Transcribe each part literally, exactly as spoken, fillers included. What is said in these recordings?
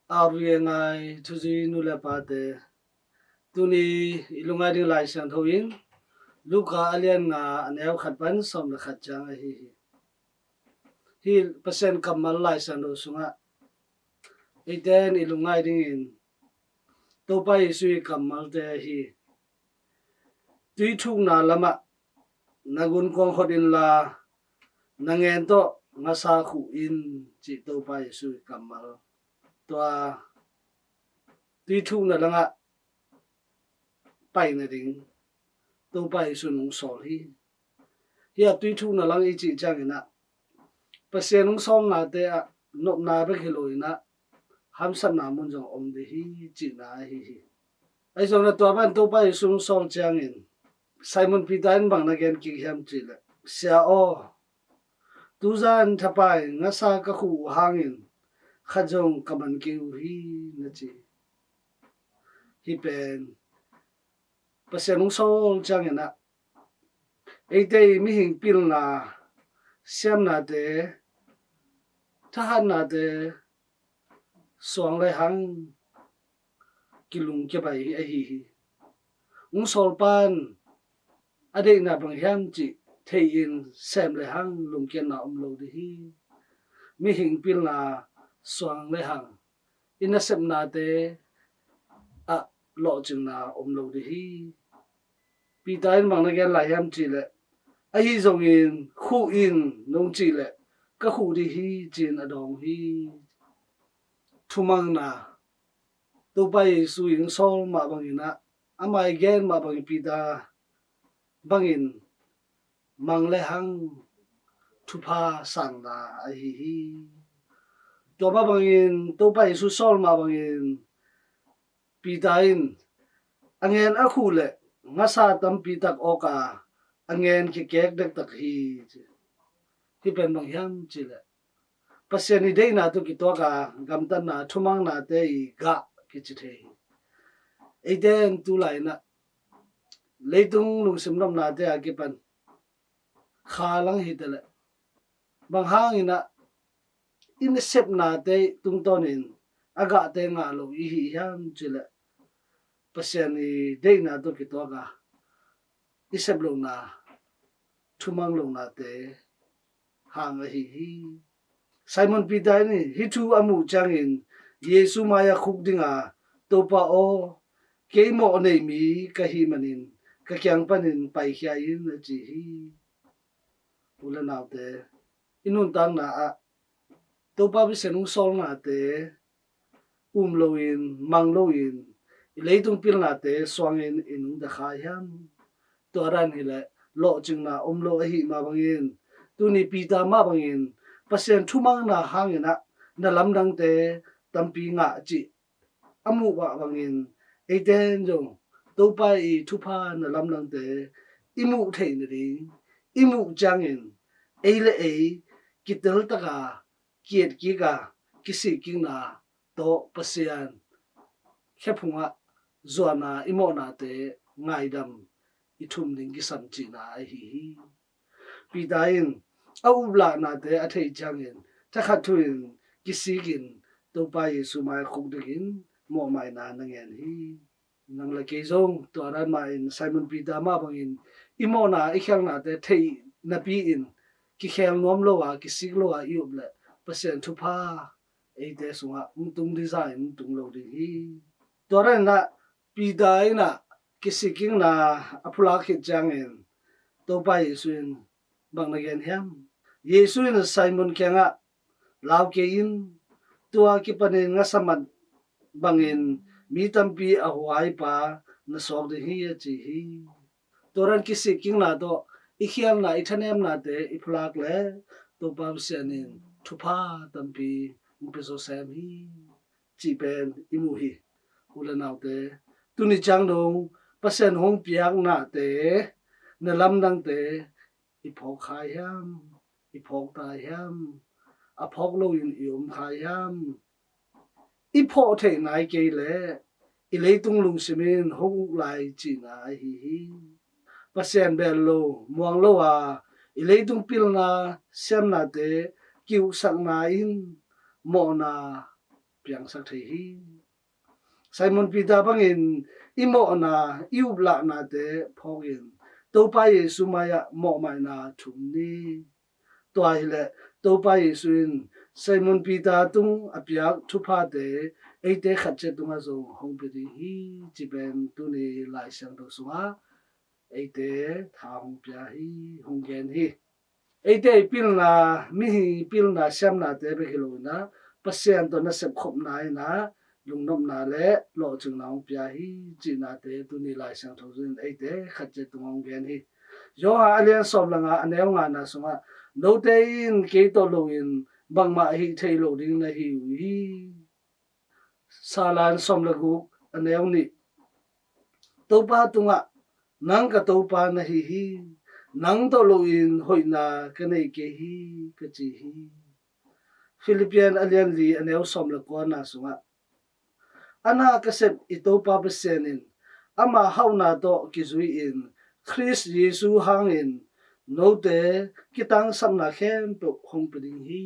Aw, ri ngai thuzui nu le pate, tuni i lungngai ding Lai Siangtho in Luka a lian nga, a neu khat pan sawm le khat ciang ahi hi. Hi Pasian kammal Lai Siangtho sungah eite in i lungngai dingin Topa Jesu i kammalte ahi: Tui thukna lamah na gunkuang hot inla, na ngen tawh ngasa khuh in, cih Topa Jesu i kammal. Tua tui thukna langah pai nading Topa Jesu in hong sawl hi. Hi a tui thukna lang i cih ciangin ah Pasian hong sawlnate ah nopna bek hi lo in ah hamsatna mun zong om ding hi cihna ahi hi. Ahi zongin ah tua pan Topa Jesu hong sawl ciangin Simon Peter in bang na gen kik hiam cih leh, Sia aw, tuzan thapai ngasa ka khuh uh hangin khat zong ka man kei uh hi, na ci. Hih pen Pasian hong sawl ciangin ah eite i mihing pilna, siamnate, thahatnate suang le hang kilung kibai ahi hi. Hong sawl pan a deihna bang hiam cih thei-in sem le hang lungkiatna om lo ding hi. Mihing pilna suang le hang i nasepnate ah lawhcinna om lo ding hi. Peter in bang na gen lai hiam cih leh, ahi zongin khuh in nong cih leh ka khuh ding hi, ci-in a dawng hi. Thumangna, Topa Jesu in sawl mah bangin ah, ama i gen mah bangin Peter bangin mang le hang thupha sangna ahi hi. Tua mah bangin Topa Jesu sawl mah bangin Peter in a ngen a khuh leh ngasa tampi tak awk a, a ngen kikek dektak hi. Hih pen bang hiam cih leh Pasian i deihna tawh kituak a gamtatna, thumangnate i gah kici thei hi. Eite in tulai in ah leitung lungsim nopnate a kipan kha lang hi ta leh, bang hangin ah i nasepnate tungtawnin a gahte ngah lo i hi hiam cih leh, Pasian i deihna tawh kituak a i sep lohna, thumang lohnate hang ahi hi. Simon Peter in hih thu a muh ciangin Jesu mai-ah khuk ding a, Topa aw, kei mawh a nei mi ka hih manin ka kiang panin paikhia in, a ci hi. U le naute, i nuntakna ah Topa Pasian hong sawlnate um loin, mang loin, i leitung pilnate suangin i nungta kha hiam? Tua dan hi leh lawhcinna om lo ahih mah bangin, tuni Peter mah bangin Pasian thumangna hangin ah na lamdangte tampi ngah cih a muh mah bangin, eite in zong Topa i thupha na lamdangte i muh theih nading, i muh ciangin ei le ei kiteltak a, ki-etkik a, kisikkikna tawh Pasian khephungah zuan a, i mawhnate ngaidam i thum ding kisam cihna ahi hi. Peter in a uplahnate a theih ciangin thakhat thu-in kisikin Topa Jesu mai khuk dingin mawhmaina na ngen hi. Nang le kei zong tua dan mahin Simon Peter mah bangin i mawhna, i khialhnate theih napi-in kikhel nuam lo a, kisik lo a i up leh Pasian thupha eite sungah hong tung ding zah in hong tung lo ding hi. Tua dan in ah Peter in ah kisikkikna a phulak khit ciangin Topa Jesu in bang na gen hiam? Jesu in Simon kiangah, lau kei in, tua kipanin ngasa mat bangin mi tampi a huaipa na suak ding hi, a ci hi. Tua dan kisikkikna tawh i khialhna, i thanemnate i phulak leh Topa Pasian in thupha tampi hong pia zo sem hi, cih pen i mu hi. U le naute, tuni ciang dong Pasian hong piaknate, na lamdangte i phawk kha hiam, i phawk ta hiam, a phawk loin i om kha hiam? I phawk theih nai kei leh i leitung lungsim in hong uk lai cihna ahi hi. Pasian bel lo, muang lo a, i leitung pilna, siamnate ki-uksakna in mawhna piangsak thei hi. Simon Peter bangin i mawhna, i uplahnate phawkin Topa Jesu mai-ah mawhmaina thum ni. Tua hileh Topa Jesu in Simon Peter tung a piak thuphate eite khat ciat tungah zong hong pia ding hi, ci pen tuni Lai Siangtho sungah eite tha hong pia hi, hong gen hi. Eite i pilna, mihing i pilna siamnate bek hi lo in ah, Pasian tawh nasep khopna in ah lungnopna le lawhcingna hong pia hi, cihnate tuni Lai Siangtho zong in eite khat ciat tungah hong gen hi. Johan a lian sawm le nga a neu ngana sungah, note in kei tawh loin bangmah hih thei lo ding na hi uh hi. Salan sawm le guk a neu nih, Topa tungah, nang ka Topa na hi hi, nang tawh loin hoihna ka nei kei hi, ka ci hi. Philippian a lian li a neu sawm le kuana sungah, a na ka sep i Topa Pasian in ama hauhna tawh kizui-in Khrist Jesu hangin note kitangsapna khempeuh hong pia ding hi.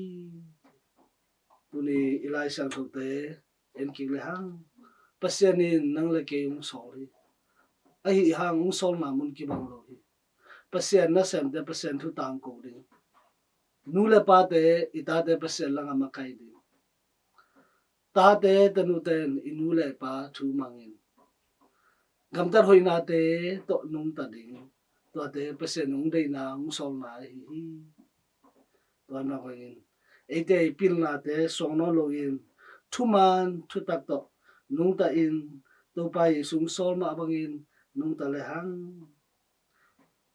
Tuni i Lai Siangthote en kik le hang, Pasian in nang le kei hong sawl hi. Ahi hang hong sawlna mun kibang lo hi. Pasian nasemte Pasian thu tangko ding. Nu le pate i tate Pasian langah makai ding. Tate tanute in i nu le pa thu mangin gamtat hoihnate tawh nungta ding. Tuate Pasian hong deihna hong sawlna ahi hi. Tua nak bangin eite i pilnate suang nawn loin thuman thutak tawh nungta in, Topa Jesu hong sawl mah bangin nungta le hang,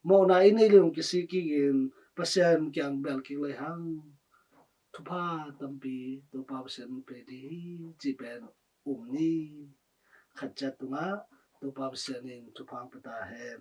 mawhna i neih le hong kisik kikin Pasian kiang bel kik le hang, thupha tampi Topa Pasian hong pe ding hi, ci pen um ni. Khat ciat tungah Topa Pasian in thupha hong pe ta hen.